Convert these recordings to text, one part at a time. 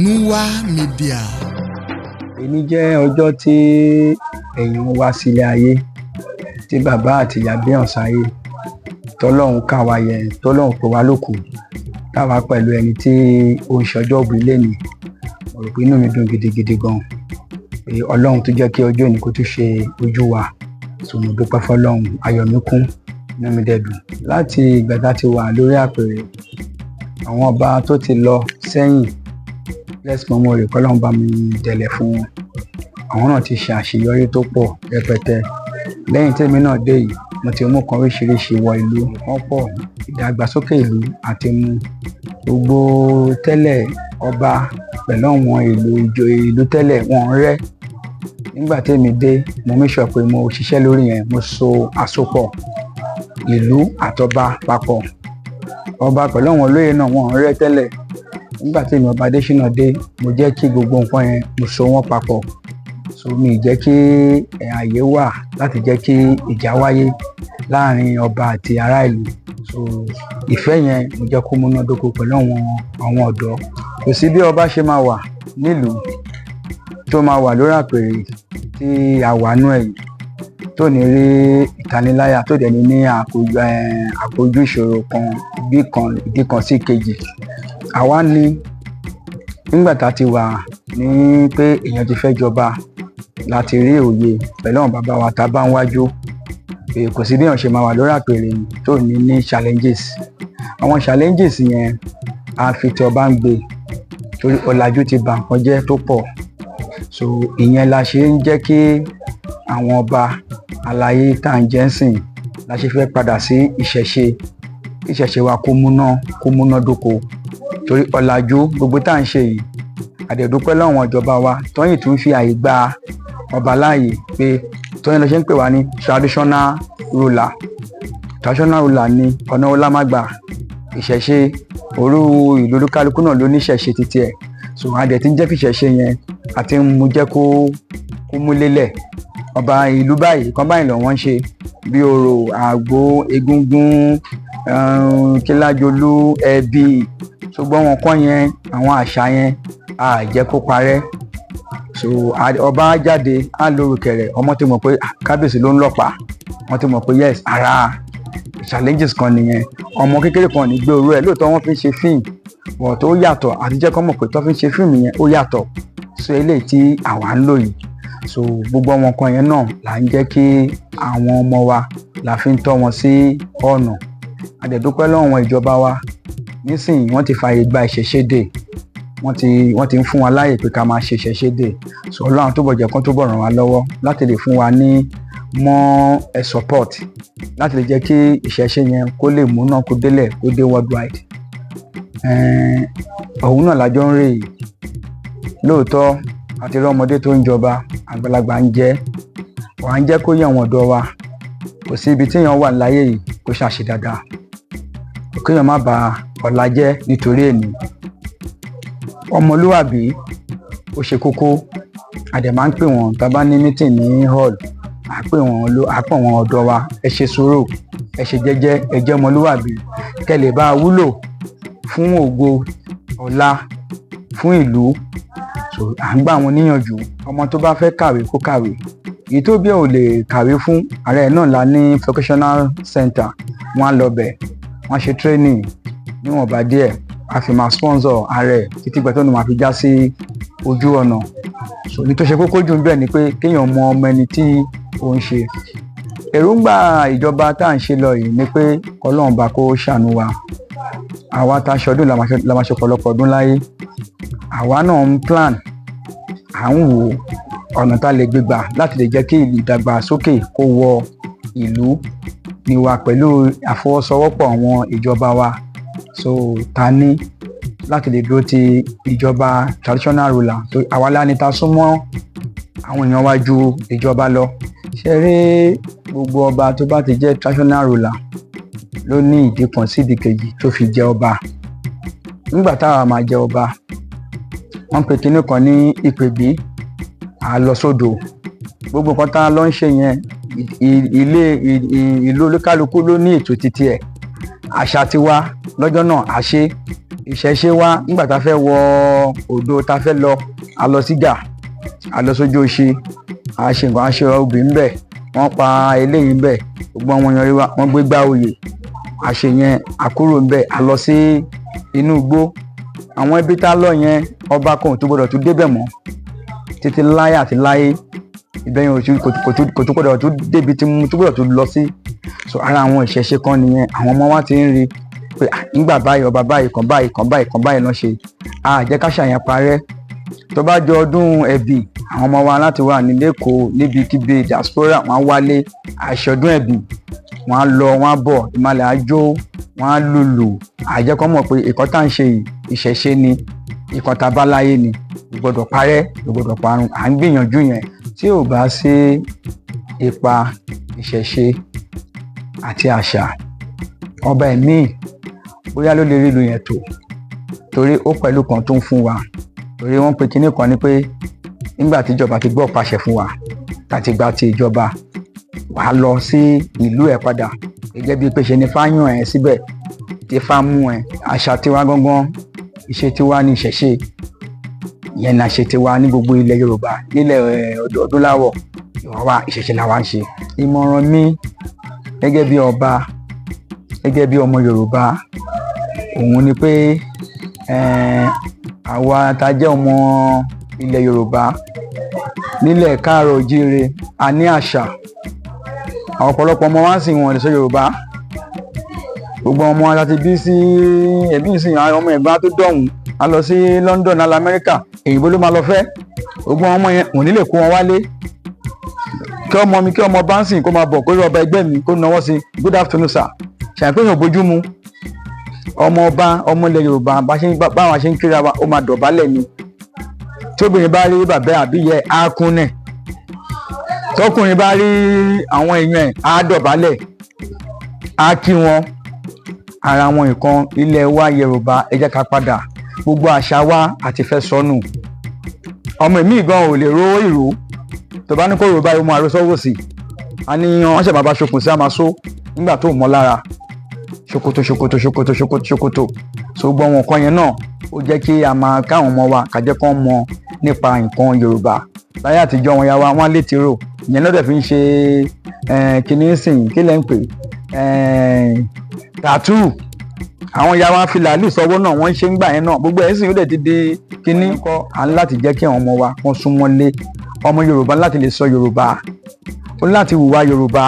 Nuwa Media. Èní jẹ́ ọjọ́ tí èèyàn wá sílé ayé, tí bàbá àti ìyá bí hàn sáyé, tọ́lọ́hun ká wa yẹ, tọ́lọ́hun pè wá lókù, táwa pẹ̀lú ẹni tí ó ń ṣọjọ́ ìbí lénìí. Mo rò pé inú mi dùn gidigidi gan pé Ọlọ́run tó jẹ́ kí ọjọ́ òní kó tún ṣe ojú wa. So mo dúpẹ́ fọlọ́run, ayọ̀ mi kún, inú mi dẹ̀ dùn. Láti ìgbà tá a ti wà lórí àpèrè, àwọn ọba tó ti lọ sẹ́yìn, bless memory, kọ́lọ́run bá mi dẹ̀lẹ̀ fún wọn, àwọn náà ti ṣe àṣeyọrí tó pọ̀ rẹpẹtẹ. Lẹ́yìn tèmi náà dé yìí, mo ti mú kan oríṣiríṣi wọ ìlú wọn pọ̀, ìdàgbàsókè ìlú àti mú gbogbo tẹ́lẹ̀ ọba pẹ̀lú àwọn ìlú ìjòyè ìlú tẹ́lẹ̀ wọn rẹ́. Nígbà tèmi dé, mo make sure pé mo ṣiṣẹ́ lórí yẹn. Mo so àsopọ̀ ìlú àtọba papọ̀, ọba pẹ̀lú àwọn olóyè náà wọn rẹ́ tẹ́lẹ̀. Nígbà tèmi ọba Adésínà dé, mo jẹ́ kí gbogbo nǹkan yẹn, mo so wọ́n papọ̀. So mi ì jẹ́ kí ààyè wà láti jẹ́ kí ìjà wáyé láàrin ọba àti ará ìlú. So ìfẹ́ yẹn, mo jẹ́ kó múnádóko pẹ̀lú àwọn ọ̀dọ́. Kò sí bí ọba ṣe máa wà nílùú tó máa wà lórí àpèrè tí a wà nú ẹ̀ yìí tó ní rí ìtaniláyà, tó dẹ̀ ní ní àpòjú ìṣòro kan bí kan ìdí kan sí kejì. Àwa ní nígbà tá a ti wà ní pé èèyàn ti fẹ́ jọba, láti rí òye pẹ̀lú àwọn bàbá wa tá a bá ń wájú pé kò sí bí èèyàn ṣe máa wà lórí àpèrè tó ní ní challenges. Àwọn challenges yẹn, a fi tí ọba ń gbé torí ọ̀làjú ti bà nǹkan jẹ́ tó pọ̀. So ìyẹn la ṣe ń jẹ́ kí àwọn ọba aláyé tá à ń jẹ́ ń sìn la ṣe fẹ́ padà sí ìṣẹ̀ṣe, kí ìṣẹ̀ṣe wa kó múná dóko, torí ọ̀làjú gbogbo tá à ń ṣe yìí. Àdẹ̀dúpẹ́ lọ́wọ́n ìjọba wa tọ́yìn tún fi àyè gba ọba láàyè pé tọ́yìn lọ ṣe ń pè wá ní traditional ruler. Traditional ruler ni ọ̀nà wo la máa gbà ìṣẹ̀ṣe òru ìlú. Olúkálukú náà ló ní ìṣẹ̀ṣe títí ẹ̀. So adẹ̀ tí ń jẹ́ kí ìṣẹ̀ṣe yẹn àti ń mú jẹ́ kó mú lélẹ̀. Ọba ìlú báyìí kan báyìí lọ wọ́n ń ṣe bí orò, àgbo, egúngún, kílájolú, ẹbí, ṣùgbọ́n wọn kọ́ yẹn, àwọn àṣà yẹn a jẹ́ kó parẹ́. So ọba á jáde, á lórúkẹrẹ, ọmọ ti mọ̀ pé, ah, kábíyèsí ló ń lọ́pàá. Wọ́n ti mọ̀ pé yes, ara challenges kan nìyẹn. Ọmọ kékeré kan ní gbé orú ẹ̀. Lóòótọ́ wọ́n fi ń ṣe fíìmù bọ̀ tó yàtọ̀, àti jẹ́ kó mọ̀ pé tó fi ń ṣe fíìmù yẹn, ó yàtọ̀ sí eléyìí tí àwa ń lò yìí. So gbogbo àwọn nǹkan yẹn náà là ń jẹ́ kí àwọn ọmọ wa la fi ń tọ́ wọn sí ọ̀nà. A dẹ̀ dúpẹ́ lọ́wọ́ àwọn ìjọba wa. Nísìnyí, wọ́n ti fààyè gba ìṣẹ̀ṣe dè, wọ́n ti ń fún wa láàyè pé ká máa ṣe ìṣẹ̀ṣe dè. So Ọlọ́run tó bọ̀ jẹ́ kán tó bọ̀ ràn wá lọ́wọ́ láti lè fún wa ní more support láti lè jẹ́ kí ìṣẹ̀ṣe yẹn kó lè múná, kó délẹ̀, kó dé worldwide. Òun náà lájọ ń rè yìí. Lóòótọ́, àti rí ọmọdé tó ń jọba, àgbàlagbà ń jẹ́ wàá ń jẹ́ kó yẹ àwọn ọ̀dọ́ wa. Kò sí ibi téèyàn wà láyé yìí kó ṣàṣe dáadáa, kéèyàn má ba ọ̀la jẹ́ nítorí èní. Ọmọlúwàbí ó ṣe kókó. A dẹ̀ máa ń pè wọ́n. Tá a bá ní meeting ní hall, à pè wọ́n ló à pè wọ́n ọ̀dọ́ wa, ẹ ṣe sùúrù, ẹ ṣe jẹ́jẹ́, ẹ jẹ́ ọmọlúwàbí kẹ́ lè bá a wúlò fún ògo ọ̀la fún ìlú. So à ń gbà wọ́n níyànjú, ọmọ tó bá fẹ́ kàwé kó kàwé, èyí tó bí ò lè kàwé fún ààrẹ náà la ní vocational center. Wọ́n á lọ bẹ̀, wọ́n á ṣe training níwọ̀nba díẹ̀, a fi máa sponsor ààrẹ títí gbẹ tó ní máa fi já sí ojú ọ̀nà. So ní tó ṣe kókó jù níbẹ̀ ni pé kéèyàn mọ ọmọ ẹni tí ó ń ṣe. Èròǹgbà ìjọba tá à ń ṣe lọ yìí ni pé Ọlọ́run bá kó ṣàánú wa. Àwa tá a ṣọdún la máa ṣe ọ̀pọ̀lọpọ̀ ọdún láyé. Àwa náà ń plan, à ń wò ọ̀nà tá a lè gbégbà láti lè jẹ́ kí ìdàgbàsókè kó wọ ìlú ní wa pẹ̀lú àfọwọ́sowọ́pọ̀ àwọn ìjọba wa. So ta ní láti lè dúró ti ìjọba traditional ruler tó àwa la ní ta súnmọ́ àwọn èèyàn wa ju ìjọba lọ. Ṣe rí, gbogbo ọba tó bá ti jẹ́ traditional ruler ló ní ìdí kan sí ìdí kejì tó fi jẹ ọba. Nígbà táwa máa jẹ ọba, wọ́n pe kinní kan ní ìpèbí, à lọ sódò. Gbogbo nǹkan tá a lọ ń ṣe yẹn, ilé ìlú olúkálukú ló ní ètò títí ẹ̀, àṣà tiwa lọ́jọ́ náà à ṣe. Ìṣẹ̀ṣe wa, nígbà tá a fẹ́ wọ odò, tá a fẹ́ lọ, a lọ sígà, a lọ sójú oṣe, a ṣe nǹkan, a ṣe obì ńbẹ̀, wọ́n pa eléyìí ńbẹ̀, gbogbo àwọn èèyàn rí wa, wọ́n gbé gbá oyè, a ṣe yẹn, a kúrò ńbẹ̀, a lọ sí inú igbó. Àwọn ibi tá a lọ yẹn, ọba kan ò tó gbọdọ̀ tún débẹ̀ mọ́ títí láyé àti láyé. Ibẹ̀ yẹn kò tún gbọdọ̀ tún débi tí mo tún gbọdọ̀ tún lọ sí. So ara àwọn ìṣẹ̀ṣe kan nìyẹn. Àwọn ọmọ wa ti ń rí pé, ah, nígbà báyìí, ọba báyìí kan báyìí kan báyìí kan báyìí lọ́n ṣe. A jẹ́ ká ṣàyẹn parẹ́. Tó bá jọ ọdún ẹ̀bì, àwọn ọmọ wa láti wà ní lẹ́kọ̀ọ́, níbikíbi diaspora, wọ́n á wálé àṣọdún ẹ̀bì, wọ́n á lọ, wọ́n á bọ̀, ìmàlẹ̀ á jó, wọ́n á lùlù. Àjẹkọ́ mọ̀ pé ìkan tá à ń ṣe yìí, ìṣẹ̀ṣe ni, ìkan tá a bá láyé ni, kò gbọdọ̀ parẹ́, kò gbọdọ̀ parun. À ń gbìyànjú yẹn. Tí ò bá sí ipa ìṣẹ̀ṣe àti àṣà, ọba ẹ̀mí bóyá ló lè rí ìlú yẹn tò, torí ó pẹ̀lú kan tó ń fún wa, torí wọ́n pe kinní kan ní pé nígbà tí ìjọba ti gbọ́ pàṣẹ fún wa, tàti gba ti ìjọba, wàá lọ sí ìlú ẹ̀ padà, gẹ́gẹ́ bíi pé ṣe ni fáyàn ẹ̀ síbẹ̀ tí fá mú ẹ̀. Àṣà tiwa gangan, ìṣe tiwa ní ìṣẹ̀ṣe ìyẹn ní àṣẹ tiwa ní gbogbo ilẹ̀ Yorùbá, nílẹ̀ adúláwọ̀, ìwà wa, ìṣẹ̀ṣe làwa ń ṣe. Ìmọ̀ràn mi gẹ́gẹ́ bí ọba, gẹ́gẹ́ bí ọmọ Yorùbá, òun ni pé àwa tá jẹ́ ọmọ ilẹ̀ Yorùbá nílẹ̀ káàárọ̀ oòjíire, a ní àṣà. Àwọn ọ̀pọ̀lọpọ̀ ọmọ wa ń sìn, wọn lè sọ Yorùbá. Gbogbo ọmọ wa láti bí sí ẹbí ìsìn, àwọn ọmọ ẹ̀gbọ́n tó dọ̀hún a lọ sí London, a lọ Amẹ́ríkà, òyìnbó ló máa lọ fẹ́. Gbogbo ọmọ yẹn, wọn ò ní lè kó wọn wálé. Kí ọmọ mi, kí ọmọ bá ń sìn, kó máa bọ̀, kó rí ọba ẹgbẹ́ mi, kó nawọ́ sí, "Good afternoon, sir." Ṣàpèyàn bójú mu. Ọmọ ọba, ọmọ ilẹ̀ Yorùbá, báwa ṣe ń kíra wa, ó máa dọ̀bálẹ̀ ni. Tóbìnrin bá rí bàbá àbí yẹ, á kúnlẹ̀. Tọkùnrin bá rí àwọn èèyàn ẹ̀, á dọ̀bálẹ̀, á kí wọn. Ara wọn nǹkan ilẹ̀ wa Yorùbá, ẹ jẹ́ ká padà. Gbogbo àṣà wa àti fẹ́ sọnù. Ọmọ mi gan ò lè ró ìró. Tó bá ní kó rò báyìí, ó máa ro sọ́wọ́ sí a ní wọ́n ṣẹ̀ bàbá ṣokùn sí, a máa só nígbà tó mọ́ lára ṣòkòtò, ṣòkòtò, ṣòkòtò, ṣòkòtò, ṣòkòtò. So gbogbo àwọn nǹkan yẹn náà, ó jẹ́ kí a máa káwọn ọmọ wa, ká jẹ́ kán mọ̀ nípa nǹkan Yorùbá. Láyé àtijọ́, wọn ya wa, wọ́n létí rò ìyẹn lọ́dẹ̀ fi ń ṣe kíní sìn, kí lẹ́ ń pè, tattoo. Àwọn ya wa fi làálì sọ́wọ́ náà, wọ́n ń ṣe ń gbà yẹn náà. Gbogbo ẹ̀ sì ó dẹ̀ ti di kíní kọ́. À ń láti jẹ́ kí àwọn ọmọ wa kán súnmọ́ lé. Ọmọ Yorùbá láti lè sọ Yorùbá, ó ní láti hùwà Yorùbá.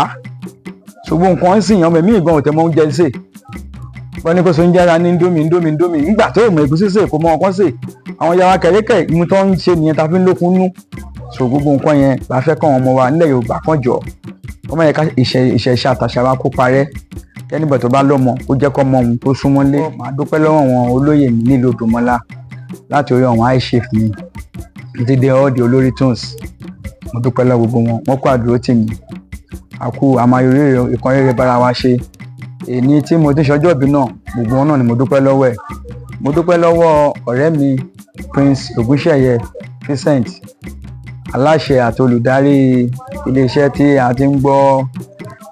Ṣùgbọ́n nǹkan ń sìn, ọmọ mi gan ò tẹ́ mọ́ oúnjẹ sè. Wọ́n ní kó so oúnjẹ ra ní Indomie, Indomie, Indomie. Nígbà tó mọ̀ ẹ̀gúsí sè, kò mọ ọkàn sè. Àwọn yàrá kẹ̀kẹ́ ìmú tó ń ṣe nìyẹn ta fi ń lókun nú. So gbogbo nǹkan yẹn la fẹ́ kọ́ àwọn ọmọ wa nílẹ̀ Yorùbá kàn jọ ọmọ yẹn, ká ìṣẹ̀ṣe àtàṣà wa kó parẹ́. Kẹ́nìbọ̀ tó bá lọ́mọ, ó jẹ́ kọ́ ọmọ òun tó súnmọ́ lé. Màá dúpẹ́ lọ́wọ́ àwọn olóyè mi nílùú Òdùmọ̀lá, láti orí àwọn high chief mi títí dé all the olórí tunes. Mo dúpẹ́ lọ́wọ́ gbogbo wọn. Wọ́n kó àdúró tì mí. Àkú àmàyòrí ìkan rere bára wa ṣe. Èní tí mo ti ṣọjọ́ ìbí náà, gbogbo wọn náà ni mo dúpẹ́ lọ́wọ́ ẹ̀. Mo dúpẹ́ lọ́wọ́ ọ̀rẹ́ mi, Prince Ògúnṣẹ̀yẹ Vincent, aláṣẹ àti olùdarí iléeṣẹ́ tí a ti ń gbọ́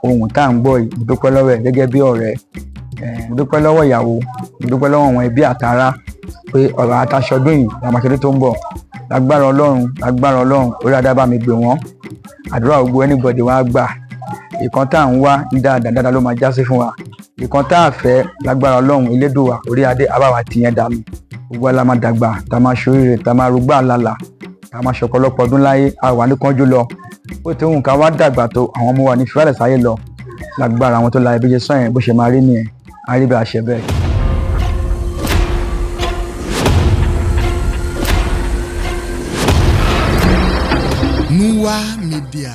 ohun tá à ń gbọ́ yìí. Mo dúpẹ́ lọ́wọ́ ẹ̀ gẹ́gẹ́ bí ọ̀rẹ́. Mo dúpẹ́ lọ́wọ́ ìyàwó, mo dúpẹ́ lọ́wọ́ àwọn ẹbí àtará pé ọ̀rọ̀ àtàṣọdún yìí làmàṣọdún tó ń bọ̀. Lágbára Ọlọ́run, lágbára Ọlọ́run, orí adá bá mi gbé wọ́n. Àdúrà gbogbo anybody wá gbà. Ìkan tá à ń wá ní dáadáa dáadáa ló máa já sí fún wa. Ìkan tá a fẹ́, lágbára Ọlọ́run Elédùwà, orí adé abáwa tìyẹn dànù. Gbogbo wa la máa dàgbà, tá a máa ṣoríire, tá a máa rúgbà lálà, tá a máa ṣọ̀pọ̀lọpọ̀ ọdún láyé. A wà ní kánjú lọ. Ó ti ń ká wá dàgbà tó, àwọn ọmọ wa ní fífàlẹ̀ sáyé lọ. Lágbára àwọn tó la ibi ṣe sàn yẹn, bó ṣe máa rí nìyẹn, á rí bí a ṣe bẹ́ẹ̀. Nuwa Media.